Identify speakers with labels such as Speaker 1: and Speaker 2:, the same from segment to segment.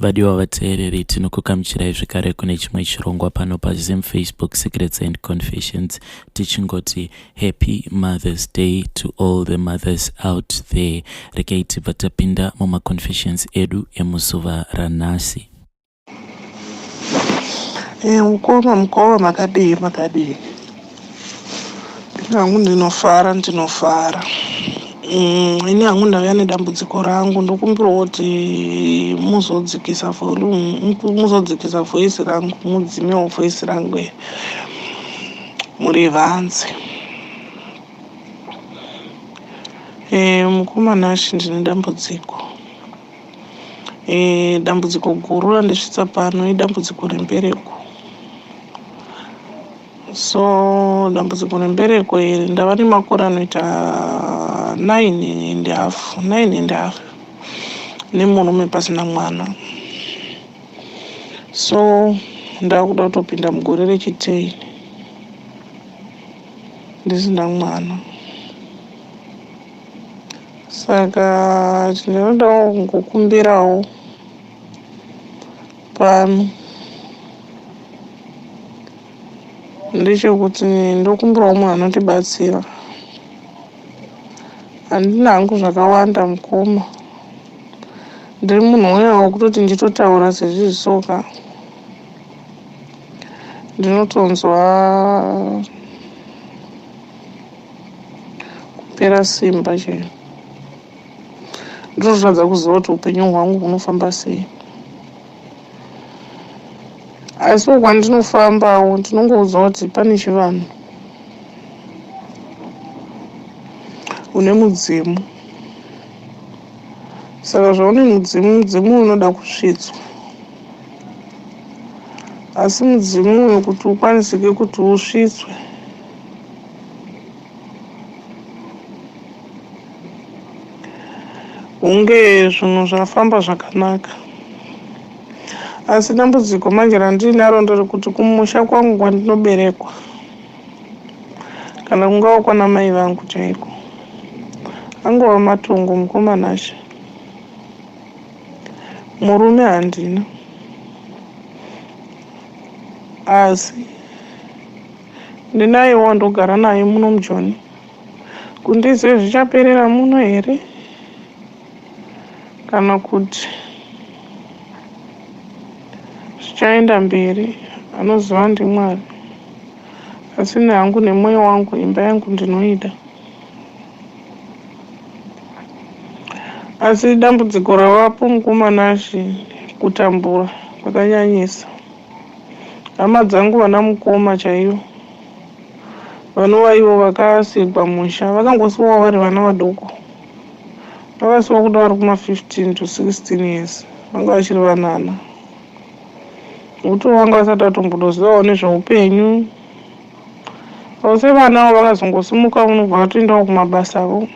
Speaker 1: Vadiwa vateereri, tinokugamuchirai zvekare kune chimwe chirongwa pano paZim Facebook Secrets and Confessions, tichingoti happy Mother's Day to all the mothers out there. Regai tibva tapinda mumaconfessions edu emuzuva ranhasi.
Speaker 2: Mukoma, mukoma, makadii, makadii? Ini hangu ndinofara, ndinofara. Ini hangu ndauya nedambudziko rangu, ndokumbirawo kuti muzodzikisa volume, muzodzikisa voice rangu, mudzimewo voice rangu iri, murivanze. Mukoma Nash, ndine dambudziko. Dambudziko guru randisvitsa pano idambudziko rembereko. So dambudziko rembereko iri, ndava nemakore anoita 9 and half, 9 and half nemurume pasina mwana. So ndakuda kutopinda mugore rechi10 ndisina mwana. Saka ndinodawo kungokumbirawo pano ndechekuti ndokumbirawo munhu anotibatsira. Handina hangu zvakawanda, mukoma. Ndiri munhu uya wekutoti nditotaura sezvizvisoka, ndinotonzwa kupera simba chaiyo. Ndinototadza kuziva kuti upenyu hwangu hunofamba sei. Asiwo kwandinofambawo ndinongoudzwa kuti pane chivanhu, une mudzimu. Saka zvaune mudzimu, mudzimu unoda kusvitswa. Asi mudzimu uyu kuti ukwanisike kuti usvitswe, hunge zvinhu zvafamba zvakanaka. Asi dambudziko manje randinaro nderekuti kumusha kwangu kwandinoberekwa, kana kungava kwana mai vangu chaiko, angova matongo, mukoma Nashe. Murume handina, asi ndinaye wandogara naye muno muJoni. Kundizive zvichaperera muno here, kana kuti zvichaenda mberi, anoziva ndiMwari. Asi nehangu nemwoyo wangu, imba yangu ndinoida. Asi dambudziko ravapo, mukoma Nashe, kutambura kwakanyanyisa. Hama dzangu, vana mukoma chaivo, vanova ivo vakasigwa musha, vakangosiwawo vari vana vadoko. Vakasiwa kuda vari kuma15 to 16 years, vanga vachiri vanana, nekuti vanga vasati vatombotozivawo nezveupenyu. Vose vanavo vakazongosimuka, unobva vatoendawo kumabasa avo.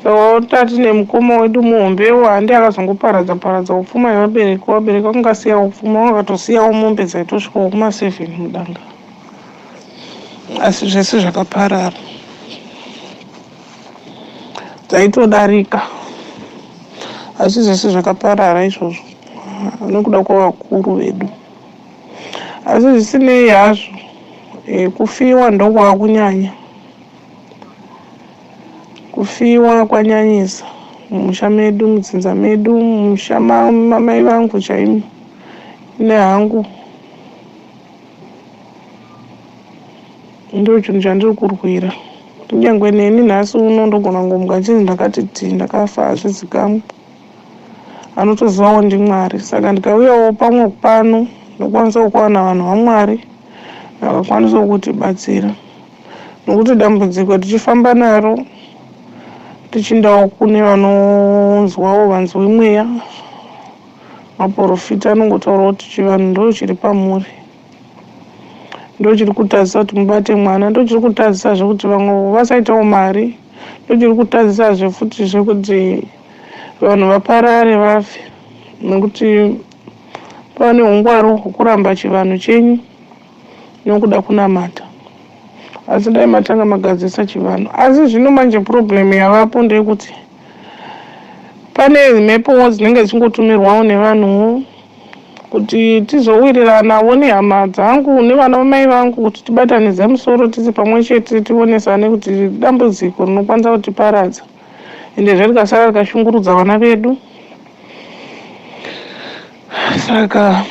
Speaker 2: Saka tati nemukoma wedu muhombewo handi akazongoparadza paradza upfuma yevabereki. Vabereki vakangasiyawo pfuma, vakatosiyawo mombe dzaitosvikawo kuma7 mudanga, asi zvese zvakaparara, dzaitodarika, asi zvese zvakaparara izvozvo nekuda kwavakuru vedu. Asi zvisinei hazvo, kufiwa ndokwakunyanya, kufiwa kwanyanyisa mumusha medu, mudzinza medu, mumusha mamai vangu chaimo. Ine hangu ndo chinhu chandiri kurwira. Kunyange neni nhasi uno ndogona kungomuka chinzi ndakati ti ndakafa, hazvizikamwe, anotozivawo ndiMwari. Saka ndikauyawo pamwe pano, ndokwanisa kuwana vanhu vaMwari vakakwanisawo kutibatsira, nokuti dambudziko tichifamba naro, tichindawo kune vanonzwawo vanzwi mweya, maprofita, anongotaura kuti chivanhu ndo chiri pamuri, ndo chiri kutadzisa kuti mubate mwana, ndo chiri kutadzisazve kuti vamwe vasaitawo mari, ndo chiri kutadzisazve futi zvekuti vanhu vaparare, vafe, nekuti pava neungwaru hwekuramba chivanhu chenyu nokuda kunamata. Asi dai matanga magadzirisa chivanhu. Asi zvino manje problem yavapo ndeyekuti Pane mhepowo dzinenge dzichingotumirwawo nevanhuwo kuti tizowiriranawo nehama dzangu nevana vamai vangu kuti tibatanidze musoro tisi pamwe chete, tionesane kuti dambudziko rinokwanisa kutiparadza, endezve rikasara rikashungurudza vana vedu. Saka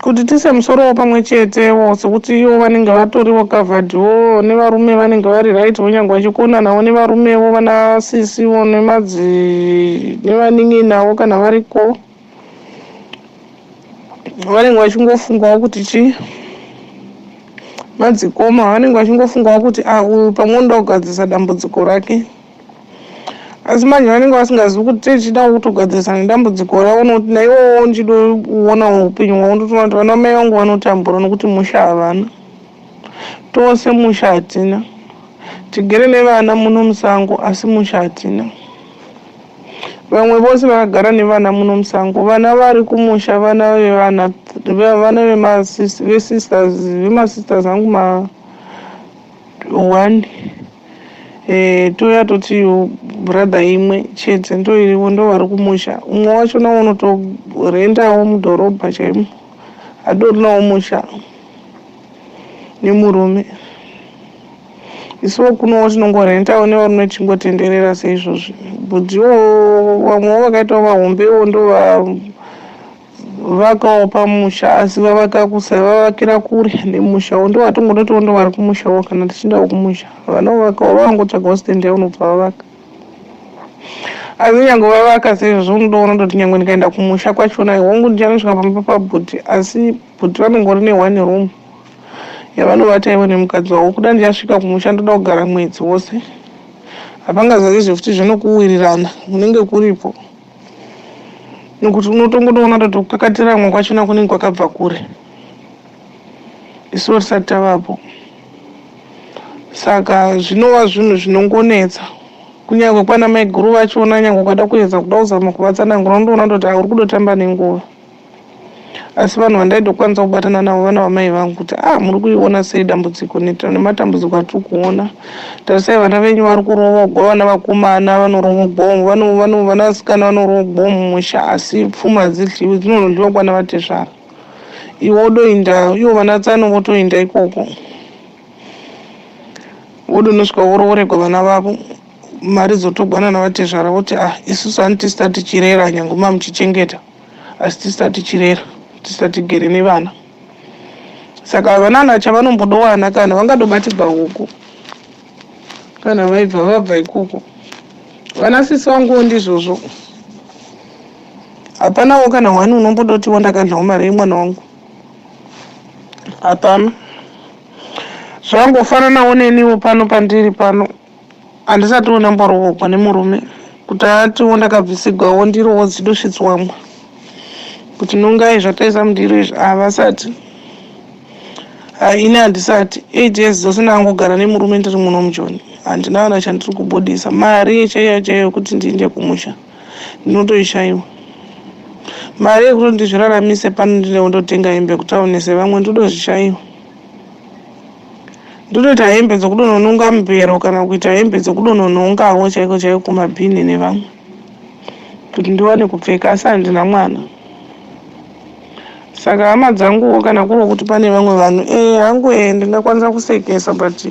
Speaker 2: kuti tise musorowo pamwe chetewo, sekuti ivo vanenge vatoriwo coveredwo nevarume, vanenge vari right, kunyange vachikonanawo nevarumewo, vanasisiwo nemadzi nevanin'inawo kana variko, vanenge vachingofungawo kuti chi madzikoma, vanenge vachingofungawo kuti a ah, uyu pamwe unoda kugadzirisa dambudziko rake. Asi manje vanenge vasingazivi kuti tichida kutogadzirisa nedambudziko ravo, nokuti naiwowo ndichidoonawo upenyu hwavo, ndotoona kuti vana mai vangu vanotambura nokuti musha havana, tose musha hatina, tigere nevana muno musango, asi musha hatina. Vamwe vose vakagara nevana muno musango, vana vari kumusha, vana vevana, vana vesisters, vemasisters angu ma one, touya toti brother imwe chete ndoirivo, ndo vari kumusha. Umwe wacho nawo unotorendawo mudhorobha chaimo, adorinawo musha nemurume. Isuwo kunowo tinongorentawo nevarume, tichingotenderera seizvozvi. Bhudiwo vamwewo vakaitawo vahombewo, ndo vakawo pamusha, asi vavaka vavakira kure nemushawo, ndo vatongototiwo ndo vari kumushawo. Kana tichindawo kumusha, vanovakawo, vavangotsvagawo stand yaunobva vavaka. Asi nyange vavaka seizvozvo, unodoona kutoti nyange ndikaenda kumusha kwachona, hongu ndichanosvika pamba pabhuti, asi bhuti vanongori neone room yavanovata ivo nemukadzi wavo. Kuda ndichasvika kumusha, ndoda kugara mwedzi wose, hapangazazizve futi zvinokuwirirana kunenge kuripo, nekuti unotongotoona toti kukakatiramwa kwachona kunenge kwakabva kure, isuwo tisati tavapo. Saka zvinova zvinhu zvinongonetsa, kunyange kwana maiguru vachona, nyange ukada kuedza kuda kuzama kuvatsanangura, unotoona kutoti auri kudotamba nenguva. Asi vanhu vandaitokwanisa kubatana navo vana vamai vangu, kuti a ah, muri kuiona sei dambudziko nematambudziko atiri kuona? Tarisai, vana venyu vari kurovogwa, vana vakomana vanorovogwa, vanasikana vanorovogwa mumusha, asi pfuma hadzidyiwi, dzinonodyiwa kwana vatezvara. Iwe wodoinda, ivo vana tsano votoinda ikoko, vodonosvika vorovoregwa vana vavo, mari dzotogwana navatezvara. Voti, ah, isusu hani tisita tichirera, nyange ma muchichengeta, asi tisita tichirera, tisita tigere nevana. Saka vanana chavanombodowana kana vangadobatirwa huku kana vaibva vabva ikoko. Vana sisi vanguwo ndizvozvo, hapanawo kana hwani unombodotiwo ndakadlawo mari yemwana wangu, hapana. Zvangofananawo neniwo pano pandiri pano, handisatiwo ndamborovogwa nemurume kuti atiwo ndakabvisigwawo ndirowo dzidosvitswamwa kuti nongai zvataisa mundiro izvi, havasati. Ini handisati, 8 years dzose ndangogara nemurume ndiri muno mujoni, handina kana chandiri kubudisa. Mari chaiyo chaiyo yekuti ndiinde kumusha ndinotoishayiwa, mari yekuti ndizviraramise pano, ndine kundotenga hembe kutauni sevamwe, ndodozvishayiwa. Ndotoita hembe dzokudonononga mubhero kana kuita hembe dzokudononongawo chaiko chaiko kumabhini nevamwe kuti ndiwane kupfeka, asi handina mwana. Saka hama dzanguwo, kana kuri kuti pane vamwe vanhu, e hangu e ndingakwanisa kusekesa, but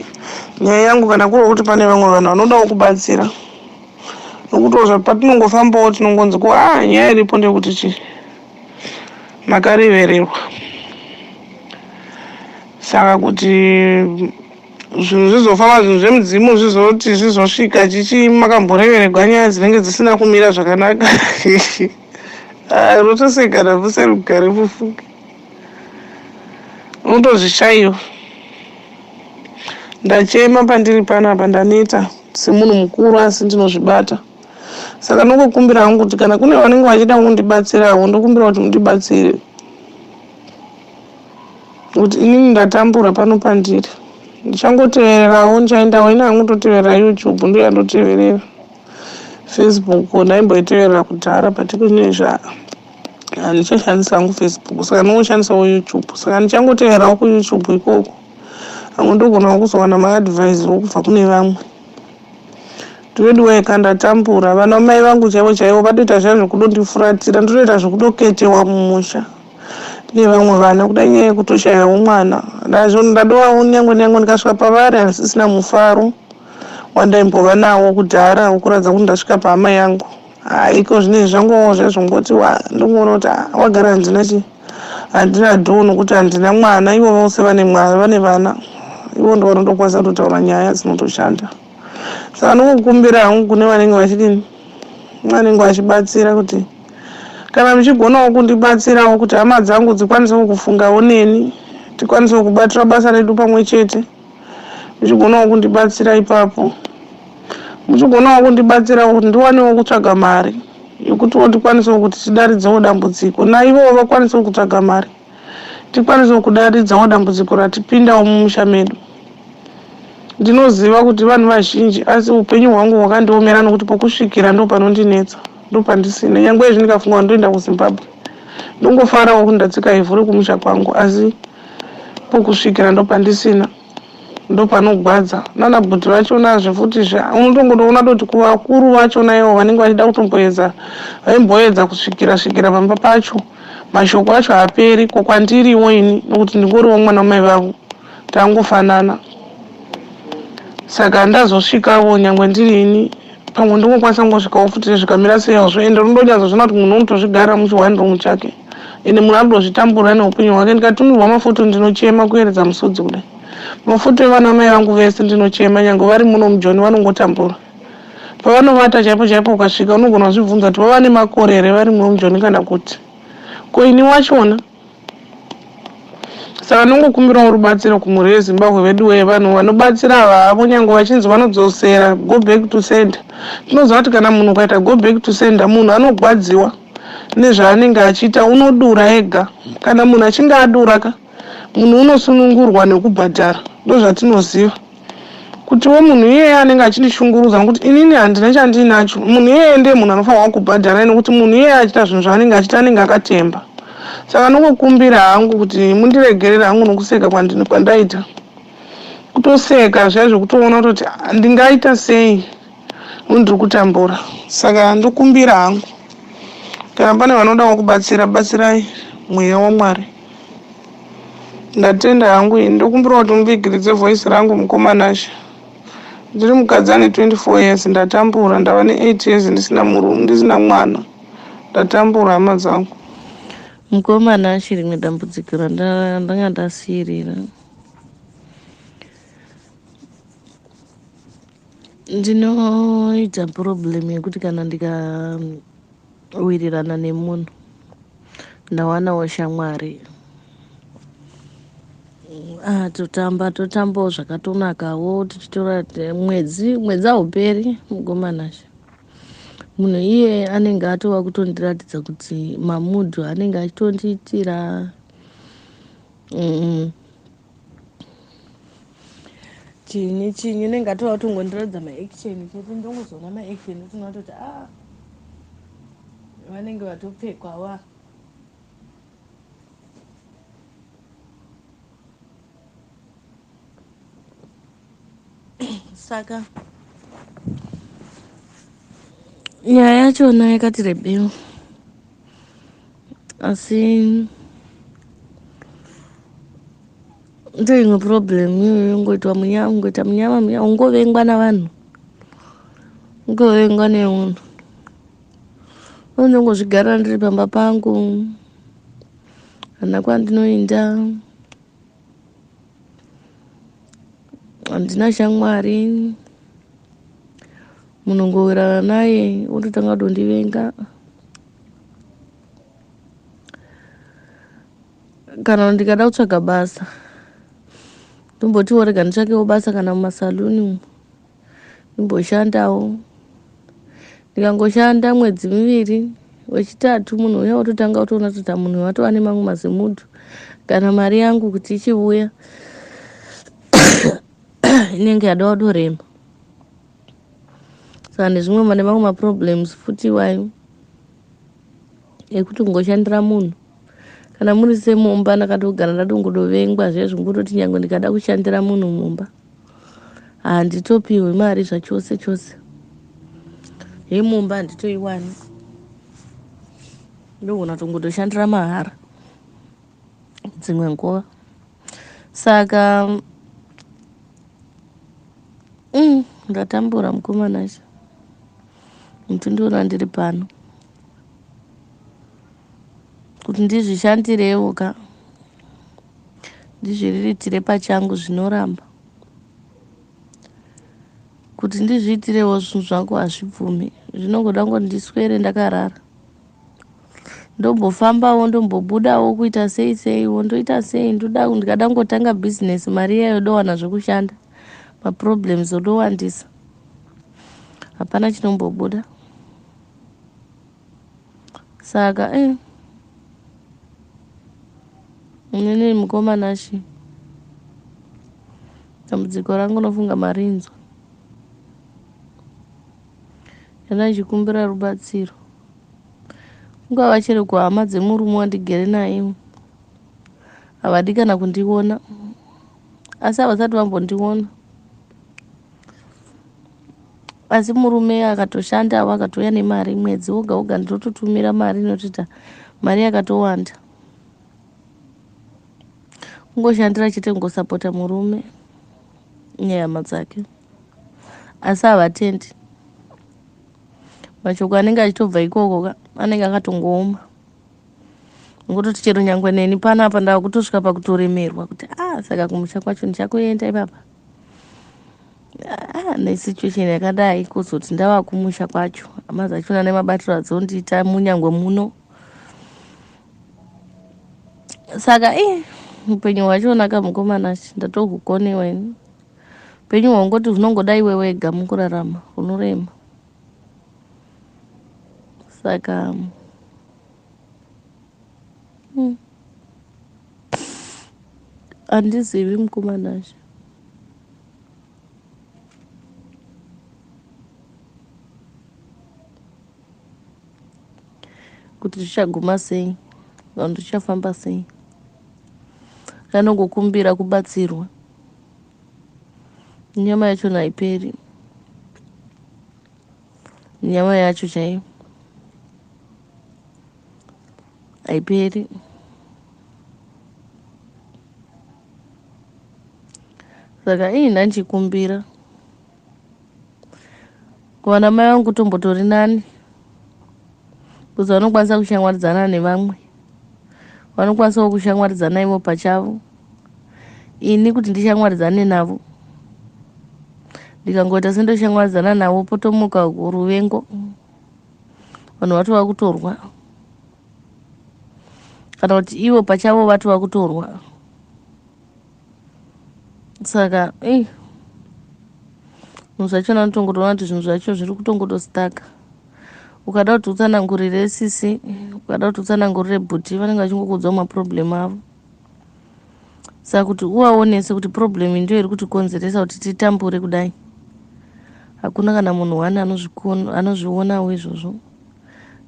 Speaker 2: nyaya yangu, kana kuri kuti pane vamwe vanhu vanodawo kubatsira, nokuti patinongofambawo tinongonzi ko a ah, nyaya iripo ndeyekuti chii, makarevererwa. Saka kuti zvinhu zvizofamba, zvinhu zvemudzimu zvizoti zvizosvika chichi, makamboreveregwa, nyaya dzinenge dzisina kumira zvakanaka. Ah, rotoseka napuse rugare mufunge, unotozvishayiwa. Ndachema pandiri panapa, ndaneta semunhu mukuru, asi ndinozvibata. Saka nongokumbira hangu kuti kana kune vanenge vachida kundibatsirawo, ndokumbira kuti mundibatsire, kuti inini ndatambura pano pandiri. Ndichangotevererawo, ndichaendawo ine hangu, ndoteverera YouTube, ndo yandoteverera. Facebook ndaimboiteverera kudhara, but kunezva handichashandisa hangu Facebook, saka ndingoshandisawo YouTube. Saka ndichangotevererawo kuYouTube ikoko, amwe ndogonawo kuzowana maadvice okubva kune vamwe. Veduwee ka ndatambura. Vana mai vangu chaivo chaivo vatoita zviya zvekudondifuratira. Ndotoita zvekudoketewa mumusha nevamwe vana kuda nyaya yekutoshayawo mwana. Ndadovawo nyangwe nyangwe ndikasvika pavari handisisina mufaro wandaimbova nawo kudhara wekuratidza kuti ndasvika pahama yangu. Iko zvinezvi zvangovawo zviya zvongoti ndongoona kuti wagara handina chii handina dhoo nokuti handina mwana. Ivo vose vane mwana vane vana. Ivo ndo vanotokwanisa kutotaura nyaya dzinotoshanda. Saka ndingokumbira hangu kune vanenge vachidini vanenge vachibatsira kuti kana muchigonawo kundibatsirawo kuti hama dzangu dzikwanisewo kufungawo neni tikwanisewo kubatira basa redu pamwe chete muchigonawo kundibatsira ipapo muchigonawo kundibatsirawo kuti ndiwanewo kutsvaga mari yekutiwo tikwanisewo kuti tidaridzewo dambudziko naivowo vakwanisewo kutsvaga mari tikwanisewo kudaridzawo dambudziko ratipindawo mumusha medu. Ndinoziva kuti vanhu vazhinji asi upenyu hwangu hwakandiomera nokuti pokusvikira ndopanondinetsa ndopandisina. Nyangwe izvi ndikafunga kuti ndoenda kuZimbabwe ndongofarawo kuti ndatsika ivhu rekumusha kwangu asi pokusvikira ndopandisina ndopanogwadza. Nana bhuti vachonazve futizve unotongotoona toti kuvakuru vachona ivo vanenge vachida kutomboedza vaimboedza kusvikira svikira pamba pacho mashoko acho haaperi ko kwandiriwo ini nokuti ndingoriwo mwana wamai vavo tangofanana saka ndazosvikawo nyangwe ndiri ini pamwe ndingokwanisa kungosvikawo futi zvikamira sei hazvo ende unondonyatsozviona kuti munhu unotozvigara muchione room chake ende munhu anotozvitambura neupenyu hwake ndikatumirwa mafoto ndinochema kuyeredza musodzi kudai mafoto evana mai vangu vese ndinochema nyangwe vari muno mujoni vanongotambura pavanovata chaipo chaipo ukasvika unogona kuzvibvunza kuti vava nemakore here vari muno mujoni kana kuti ko ini wachona Saka ndinongokumbirawo rubatsiro kumhuri yeZimbabwe veduwee vanhu vanobatsira ava havo nyange vachinzi vanodzosera go back to sender. Tinoziva kuti kana munhu ukaita go back to sender munhu anogwadziwa nezvaanenge achiita unodura ega. Kana munhu achinge adura ka munhu unosunungurwa nekubhadhara ndozvatinoziva. Kutiwo munhu iyeye anenge achindishungurudza nokuti inini handina chandiinacho munhu iyeye ndiye munhu anofanirwa kubhadhara nokuti munhu iyeye achiita zvinhu zvaanenge achiita anenge akatemba saka ndingokumbira hangu kuti mundiregerere hangu nokuseka kwandaita kutoseka zviya zvekutoona kutoti ndingaita sei ndiri kutambura saka ndokumbira hangu kana pane vanodawo kubatsira batsirai mweya wamwari Ndatenda hangu ini ndokumbirawo kuti muvigiridze voice rangu mukoma Nashe. Ndiri mukadzi ane 24 years ndatambura ndava ne 8 years ndisina murume ndisina mwana ndatambura hama dzangu.
Speaker 3: Mukoma Nashe rimwe dambudziko randanga ndasiirira ndinoita problem yekuti kana ndikawirirana nemunhu ndawanawo shamwari ah, totamba totambawo zvakatonakawo tichitora mwedzi mwedzi hauperi mugomanasha munhu iye anenge atova kutondiratidza kuti mamudhu anenge achitondiitira mm. Chinyi chinyi unenge atova kutongondiratidza maaction chete ndongozoona maaction ndotoona kutoti a ah, vanenge vatopfekwa wa saka nyaya yachona yakati rebeu asi ndoimwe problem iyoyo ungoitwa munyama ungoita munyama munyama ungovengwa navanhu ungovengwa nemunhu unongozvigarira ndiri pamba pangu handina kwandinoinda handina shamwari munhu ungowirana naye wototanga kudondivenga Kana ndikada kutsvaga basa ndombotiwo rega nditsvakewo basa kana mumasaluni umu ndimboshandawo. Ndikangoshanda mwedzi miviri wechitatu munhu uya wototanga kutoona kuti munhu uyu atova nemamwe mazimudhu kana mari yangu kuti ichivuya inenge yada kudorema saka nezvimwe nemamwe maproblems futi iwayo ekuti kungoshandira munhu kana muri semumba ndakatogara ndatongodovengwa zviya zvingototi nyange ndikada kushandira munhu mumba handitopiwi mari zvachose chose. Yemumba handitoiwani, ndogona tongotoshandira mahara dzimwe nguva. Saka ndatambura mukomana, mutindiona ndiri pano kuti ndizvishandirewo ka, ndizviriritire pachangu. Zvinoramba kuti ndizviitirewo zvinhu zvangu, hazvibvumi. Zvinongoda ngoti ndiswere ndakarara, ndombofambawo, ndombobudawo, kuita sei seiwo, ndoita sei. Ndoda ndikada kungotanga bhizinesi, mari iyayo dowana zvekushanda, maproblems odowandisa, hapana chinombobuda. Saka inini mukomanashi, dambudziko rangu nofunga marinzwa yana ichikumbira rubatsiro, kungava chero kuhama dzemurume wandigere naye. Havadi kana kundiona, asi havasati vambondiona. Asi murume akatoshandawo, akatouya nemari mwedzi woga woga, ndinototumira mari inotoita mari yakatowanda. Kungoshandira chete, kungosapota murume nehama dzake, asi havatendi mashoko anenge achitobva ikoko ka, anenge akatongooma. Ngototi chero nyangwe neni panapa ndava kutosvika pakutoremerwa kuti a ah, saka kumusha kwacho ndichakuenda ipapa ah, nesituation yakadai, kuzoti ndava kumusha kwacho, hama dzachona nemabatiro adzondiita munyangwe muno. Saka i upenyu hwachona kamukomanachi ndatohukonewa ini. Upenyu hwangoti hunongoda iwe wega mukurarama, hunorema. Saka handizivi mukomanachi kuti zvichaguma sei, vanhu zvichafamba sei. Kanongokumbira kubatsirwa, nyama yachona haiperi, nyama yacho chaiyo haiperi. Saka ii ndanchikumbira kuvana mai vangu tombotori nani, kuzi vanokwanisa kushamwaridzana nevamwe, vanokwanisawo kushamwaridzana ivo pachavo. Ini kuti ndishamwaridzane navo, ndikangoita sendoshamwaridzana navo, potomuka ruvengo, vanhu vatova kutorwa, kana kuti ivo pachavo vatova kutorwa. Saka ei, zvinhu zvachona notongotoona kuti zvinhu zvacho zviri kutongotostaka. Ukada kuti utsanangurire sisi, ukada kuti utsanangurire bhuti, vanenge vachingokuudzawo maproblem avo. Saka kuti uvaonese kuti problem ndiyo iri kutikonzeresa kuti titambure kudai, hakuna kana munhu wani anozvionawo izvozvo,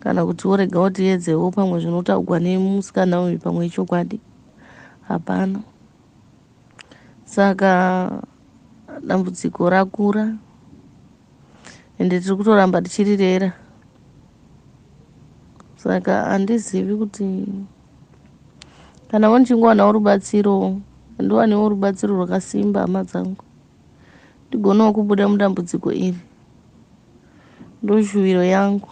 Speaker 3: kana kuti worega kuti edzewo pamwe zvinotaugwa nemusikana uyu pamwe ichokwadi, hapana. Saka dambudziko rakura, ende tiri kutoramba tichirirera. Saka handizivi kuti kana wondichingowaнаwo rubatsiro, handiwanewo rubatsiro rwakasimba, hama dzangu, ndigonawo kubuda mudambudziko iri. Ndoshuviro yangu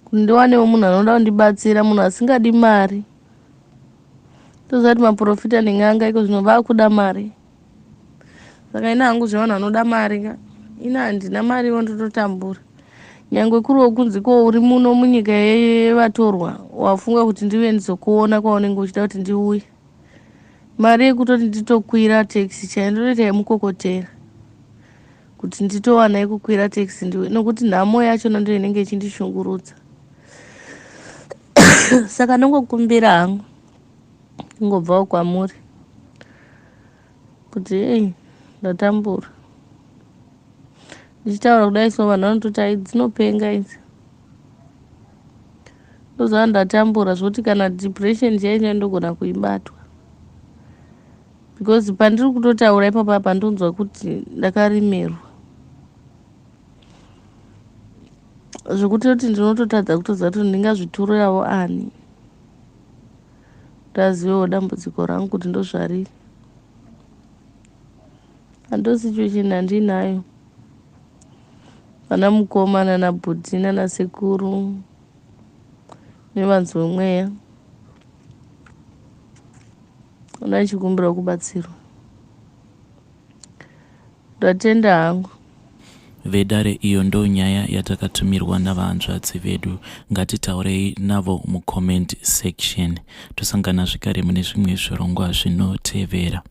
Speaker 3: kuti ndiwanewo munhu anoda kundibatsira, munhu asingadi mari. Toziva kuti maprofita nen'anga iko zvino vakuda mari. Saka ina hangu zvevanhu vanoda mari ka, ina handina mariwo, ndototambura. Nyange kuriwo kunzi ko uri muno munyika yevatorwa, wafunga kuti ndive ndizokuona kwaunenge uchida kuti ndiuye, mari yekutoti nditokwira taxi chaiyo ndotoita yemukokotera kuti nditowana yekukwira taxi ndiwe, nokuti nhamo yachona ndo inenge ichindishungurudza. Saka ndongokumbira hangu ingobvawo kwamuri kuti ei, ndatambura. Ndichitaura kudai so, vanhu vanototi ai, dzinopenga idzi. Ndozva ndatambura zvokuti kana depression chaicho ndogona kuibatwa, because pandiri kutotaura ipapa apa ndonzwa kuti ndakaremerwa. Zvekutoti ndinototadza kutoziva kuti ndingazviturirawo ani kuti azivewo dambudziko rangu kuti ndozvariri. Ando situation yandinayo vana mukoma nana bhudhi nana sekuru nevanzi wemweya ndachikumbira kubatsirwa. Ndatenda hangu.
Speaker 1: Vedare iyo ndonyaya yatakatumirwa navahanzvadzi vedu. Ngatitaurei navo mucomment section. Tosangana zvekare mune zvimwe zvirongwa zvinotevera.